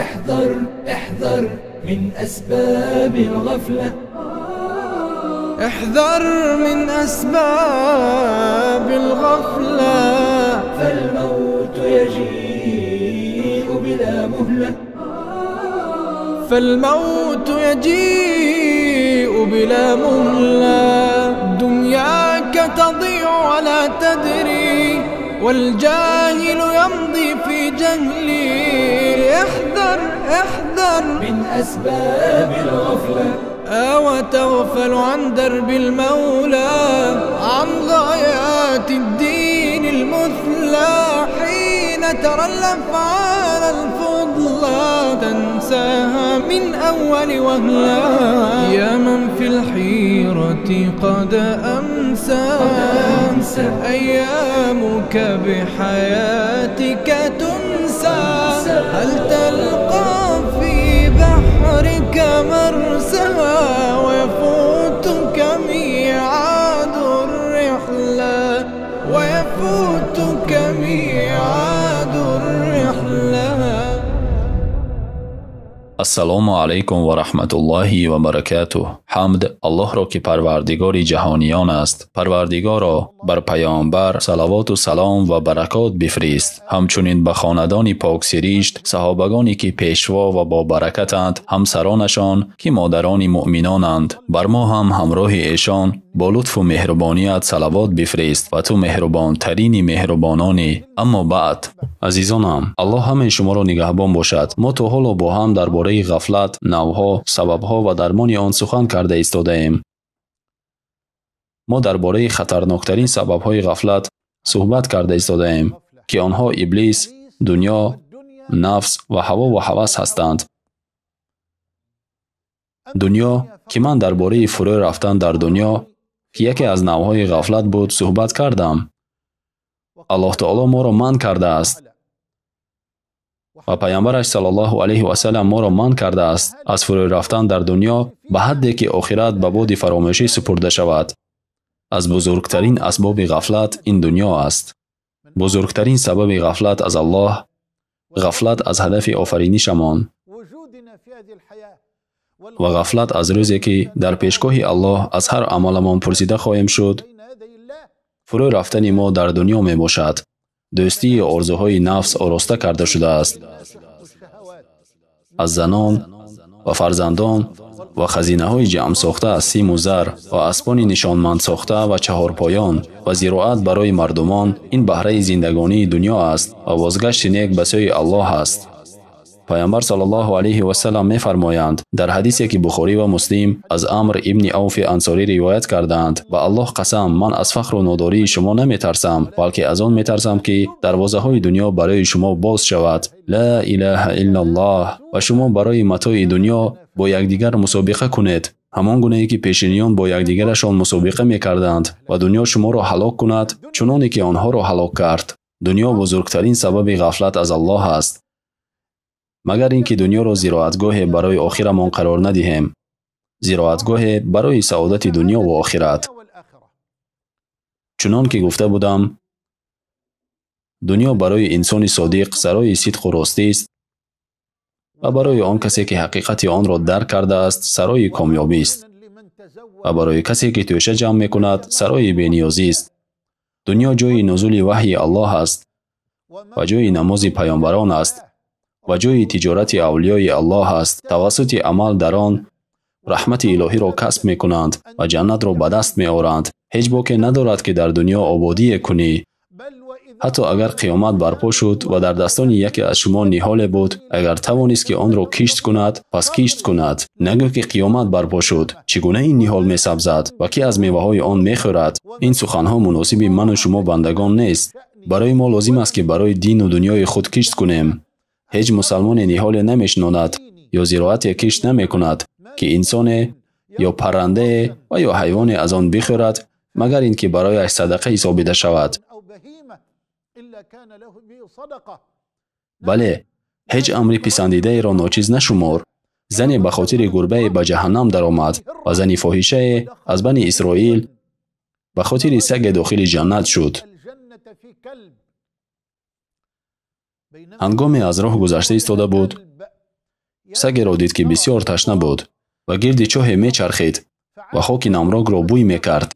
احذر احذر من أسباب الغفلة. احذر من أسباب الغفلة، فالموت يجيء بلا مهلة. فالموت يجيء بلا مهلة. دنياك تضيع ولا تدري، والجاهل يمضي في جهلي. احذر احذر من أسباب الغفلة. وتغفل عن درب المولى، عن غايات الدين المثلى. حين ترى الأفعال الفضلى تنساها من أول وهلة. يا من في الحيرة قد أمسى، أيامك بحياتك تنسى. هل تلقى في بحرك مرسى، ويفوتك ميعاد الرحلة، ويفوتك ميعاد الرحلة. Ассалому алайкум ва раҳматуллоҳи ва баракатуҳ. Ҳамд Аллоҳро, ки парвардигори ҷаҳониён аст. Парвардигоро, бар паёмбар салавоту салом ва баракот бифирист, ҳамчунин ба хонадони поксиришт, саҳобагоне ки пешво ва бобаракатанд, ҳамсаронашон ки модарони муъминонанд. Бар мо ҳам ҳамроҳи эшон бо лутфу меҳрубоният салавот бифирист ва ту меҳрубонтарини меҳрубононӣ. Аммо баъд, азизонам, Аллоҳ ҳамаи шуморо нигаҳбон бошад. Мо то ҳоло бо ҳам дар бораи ғафлат, навъҳо, сабабҳо ва дармони он сухан карда истодаем. Мо дар бораи хатарноктарин сабабҳои ғафлат суҳбат карда истодаем, ки онҳо иблис, дунё, нафс ва ҳаво ва ҳавас ҳастанд. Дунё, ки ман дар бораи фурӯ рафтан дар дунё, ки яке аз навъҳои ғафлат буд, суҳбат кардам. Аллоҳ таоло моро манъ кардааст ва паёмбараш саллаллоҳу алайҳи васаллам моро манъ кардааст аз фурӯ рафтан дар дунё ба ҳадде ки охират ба боди фаромӯшӣ супурда шавад. Аз бузургтарин асбоби ғафлат ин дунё аст. Бузургтарин сабаби ғафлат аз Аллоҳ, ғафлат аз ҳадафи офаринишамон ва ғафлат аз рӯзе ки дар пешгоҳи Аллоҳ аз ҳар амаламон пурсида хоҳем шуд, фурӯ рафтани мо дар дунё мебошад. Дӯстии орзуҳои нафс ороста карда шудааст. Аз занон ва фарзандон ва хазинаҳои ҷамъсохта аз симу зар ва аспони нишонмандсохта ва чаҳорпоён ва зироат барои мардумон, ин баҳраи зиндагонии дунё аст ва бозгашти нек ба сӯи Аллоҳ аст. Паёмбар саллаллоҳу алайҳи васаллам мефармоянд дар ҳадисе ки Бухорӣ ва Муслим аз Амр ибни Авфи Ансорӣ ривоят кардаанд: ба Аллоҳ қасам, ман аз фахру нодории шумо наметарсам, балки аз он метарсам ки дарвозаҳои дунё барои шумо боз шавад. Ла илаҳа иллаллоҳ. Ва шумо барои матои дунё бо якдигар мусобиқа кунед, ҳамон гунае ки пешиниён бо якдигарашон мусобиқа мекарданд, ва дунё шуморо ҳалок кунад чуноне ки онҳоро ҳалок кард. Дунё бузургтарин сабаби ғафлат аз Аллоҳ аст, магар ин ки дунёро зироатгоҳе барои охирамон қарор надиҳем, зироатгоҳе барои саодати дунё ва охират. Чунон ки гуфта будам, дунё барои инсони содиқ сарои сидқу ростист ва барои он касе ки ҳақиқати онро дарк кардааст сарои комёбист ва барои касе ки тӯша ҷамъ мекунад сарои бениёзист. Дунё ҷои нузули ваҳйи Аллоҳ аст ва ҷои намози паёмбарон аст ва ҷои тиҷорати авлиёи Аллоҳ аст. Тавассути амал дар он раҳмати илоҳиро касб мекунанд ва ҷаннатро ба даст меоранд. Ҳеҷ боке надорад ки дар дунё ободие кунӣ. Ҳатто агар қиёмат барпо шуд ва дар дастони яке аз шумо ниҳоле буд, агар тавонист ки онро кишт кунад, пас кишт кунад. Нагӯ ки қиёмат барпо шуд, чӣ гуна ин ниҳол месабзад ва ки аз меваҳои он мехӯрад? Ин суханҳо муносиби ману шумо бандагон нест. Барои мо лозим аст ки барои дину дунёи худ кишт кунем. Ҳеҷ мусалмоне ниҳоле намешинонад ё зироате кишт намекунад ки инсоне ё паррандае ва ё ҳайвоне аз он бихӯрад, магар ин ки барояш садақа ҳисобида шавад. Бале, ҳеҷ амри писандидаеро ночиз нашумор. Зане ба хотири гурбае ба ҷаҳаннам даромад ва зани фоҳишае аз бани Исроил ба хотири саге дохили ҷаннат шуд. Ҳангоме аз роҳ гузашта истода буд, сагеро дид, ки бисёр ташна буд ва гирди чоҳе мечархид ва хоки намрокро бӯй мекард.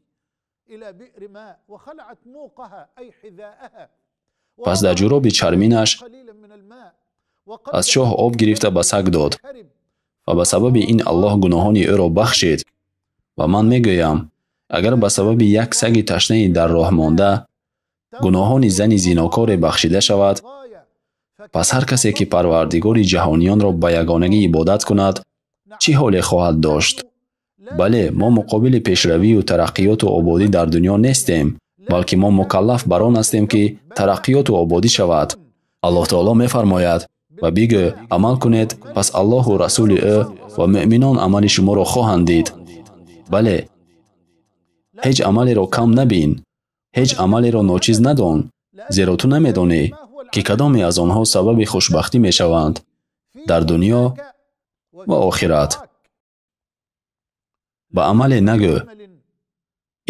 Пас дар ҷуроби чарминаш аз чоҳ об гирифта ба саг дод ва ба сабаби ин Аллоҳ гуноҳони ӯро бахшид. Ва ман мегӯям, агар ба сабаби як саги ташнаи дар роҳ монда гуноҳони зани зинокоре бахшида шавад, пас ҳар касе ки Парвардигори ҷаҳониёнро ба ягонагӣ ибодат кунад, чӣ ҳоле хоҳад дошт? Бале, мо муқобили пешравию тараққиёту ободӣ дар дунё нестем, балки мо мукаллаф бар он ҳастем, ки тараққиёту ободӣ шавад. Аллоҳ таоло мефармояд: ва бигӯ, амал кунед, пас Аллоҳу расули ӯ ва муъминон амали шуморо хоҳанд дид. Бале, ҳеҷ амалеро кам набин, ҳеҷ амалеро ночиз надон, зеро ту намедонӣ, ки кадоме аз онҳо сабаби хушбахтӣ мешаванд дар дунё ва охират. Ба амале нагӯ,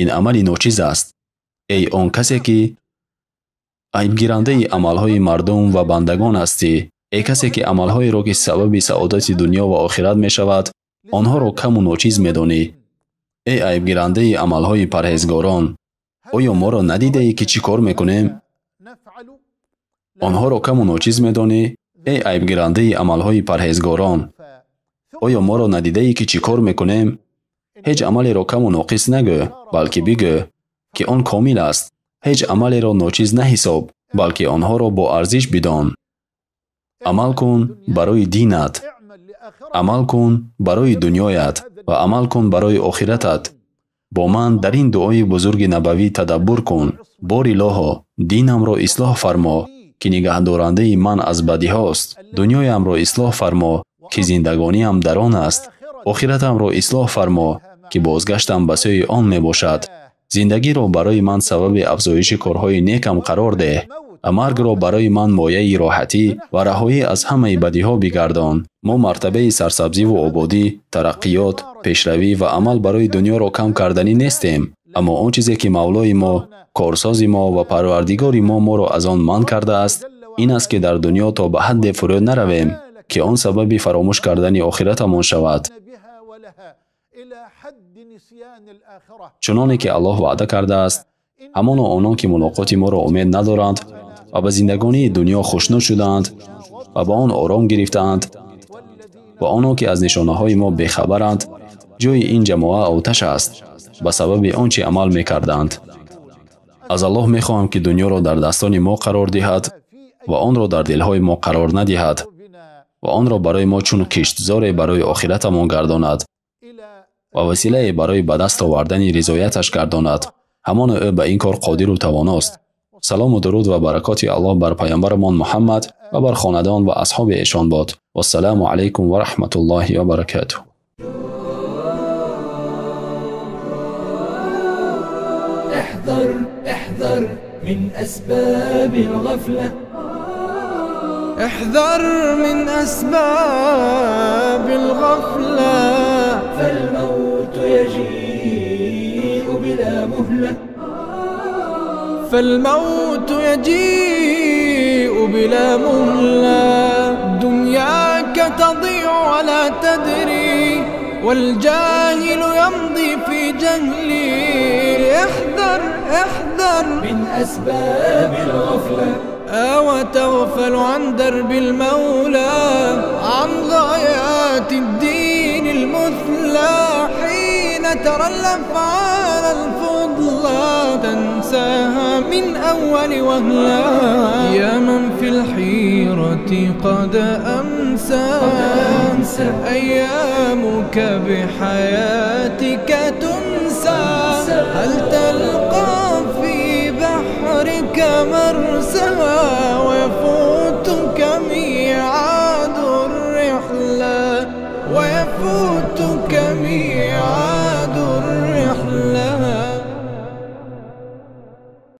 ин амали ночиз аст. Эй он касе ки айбгирандаи амалҳои мардум ва бандагон ҳастӣ, эй касе ки амалҳоеро ки сабаби саодати дунё ва охират мешавад, онҳоро каму ночиз медонӣ. Эй айбгирандаи амалҳои парҳезгорон, оё моро надидаӣ ки чӣ кор мекунем? Онҳоро каму ночиз медонӣ? Эй айбгирандаи амалҳои парҳезгорон, оё моро надидаӣ ки чӣ кор мекунем? Ҳеҷ амалеро каму ноқис нагӯ, балки бигӯ, ки он комил аст. Ҳеҷ амалеро ночиз наҳисоб, балки онҳоро бо арзиш бидон. Амал кун барои динат, амал кун барои дунёят ва амал кун барои охиратат. Бо ман дар ин дуои бузурги набавӣ тадаббур кун. Бори Илоҳо, динамро ислоҳ фармо, ки нигаҳдорандаи ман аз бадиҳост. Дунёямро ислоҳ фармо, ки зиндагониам дар он аст. Охиратамро ислоҳ фармо, ки бозгаштам ба сӯи он мебошад. Зиндагиро барои ман сабаби афзоиши корҳои некам қарор деҳ ва маргро барои ман мояи роҳатӣ ва раҳоӣ аз ҳамаи бадиҳо бигардон. Мо мартабаи сарсабзиву ободӣ, тараққиёт, пешравӣ ва амал барои дунёро кам карданӣ нестем, аммо он чизе ки Мавлои мо, корсози мо ва Парвардигори мо моро аз он манъ кардааст, ин аст, ки дар дунё то ба ҳадде фурӯ наравем, ки он сабаби фаромӯш кардани охиратамон шавад. Чуноне ки Аллоҳ ваъда кардааст, ҳамоно онон ки мулоқоти моро умед надоранд ва ба зиндагонии дунё хушнуд шудаанд ва ба он ором гирифтаанд ва онон ки аз нишонаҳои мо бехабаранд, ҷои ин ҷамоа оташ аст ба сабаби он чи амал мекарданд. Аз Аллоҳ мехоҳам, ки дунёро дар дастони мо қарор диҳад ва онро дар дилҳои мо қарор надиҳад ва онро барои мо чун киштзоре барои охиратамон гардонад ва василае барои ба даст овардани ризояташ гардонад. Ҳамоно ӯ ба ин кор қодиру тавоност. Салому дуруд ва баракоти Аллоҳ бар пайғамбарамон Муҳаммад ва бар хонадон ва асҳоби эшон бод. Вассалому алайкум ва раҳматуллоҳи ва баракатуҳ. احذر احذر من أسباب الغفلة، احذر من أسباب الغفلة، فالموت يجيء بلا مهلة، فالموت يجيء بلا مهلة. دنياك تضيع ولا تدري، والجاهل يمضي في جهلي. احذر احذر من أسباب الغفلة، وتغفل عن درب المولى، عن غايات الدين المثلى. حين ترى الأفعال الفضلى تنساها من أول وهلة. يا من في الحيرة قد أمسى، أيامك بحياتك تنسى. هل تلقى في بحرك مرسى؟